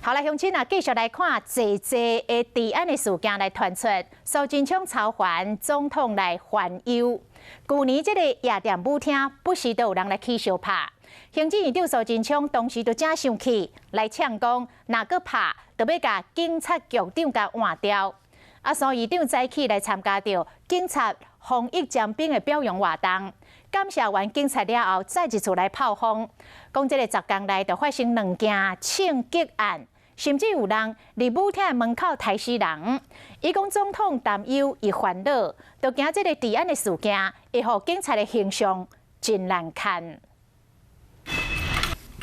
好來，鄉親啊，繼續來看濟濟的治安的事件來傳出，蘇貞昌嘲煩總統來煩憂。舊年這個夜店舞廳不時都有人來起相拍，行政院長蘇貞昌當時就誠生氣，來嗆講，若閣拍，就欲共警察局長共換掉。啊，蘇院長早起來參加著警察防疫尖兵的表揚活動，感謝完警察了後，再一次來炮轟，講這個10工內就發生兩件槍擊案，甚至有人佇舞廳門口刣死人。伊講總統擔憂伊煩惱，就驚這個治安的事件會予警察的形象真難堪。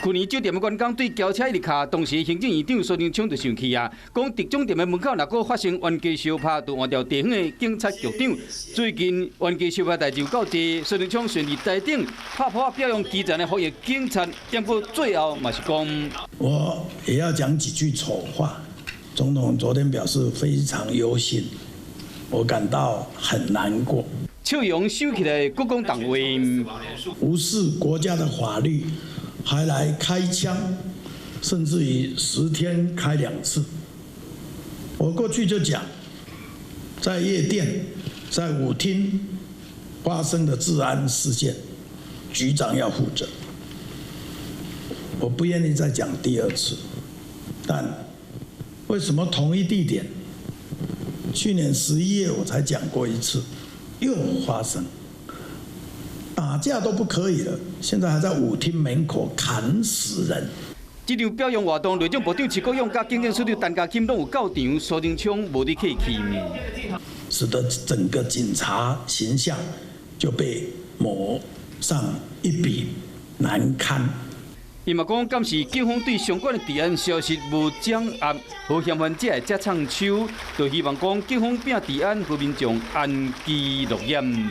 去年酒店的員工對轎車一直敲，當時行政院長蘇貞昌就生氣啊，講特種店的門口若閣發生冤家相拍，就換掉地方的警察局長。最近冤家相拍代誌有夠濟，蘇貞昌順利台頂拍破表揚基層的防疫警察，不過最後嘛是講，我也要講幾句醜話。總統昨天表示非常憂心，我感到很難過。笑容收起來，閣講重話，無視國家的法律。還來開槍，甚至於10天開兩次。我過去就講，在夜店、在舞廳發生的治安事件，局長要負責。我不願意再講第二次，但為什麼同一地點，去年11月我才講過一次，又發生？打架都不可以了，現在還在舞廳門口砍死人。這場表揚活動，內政部長徐國勇佮警政署長陳家欽攏有到場，蘇貞昌無佇客氣。使得整個警察形象就被抹上一筆難堪。伊嘛講，敢是警方對相關的治安消息無掌握，予嫌犯者會遮藏手，就希望講警方拚治安，予民眾安居樂業。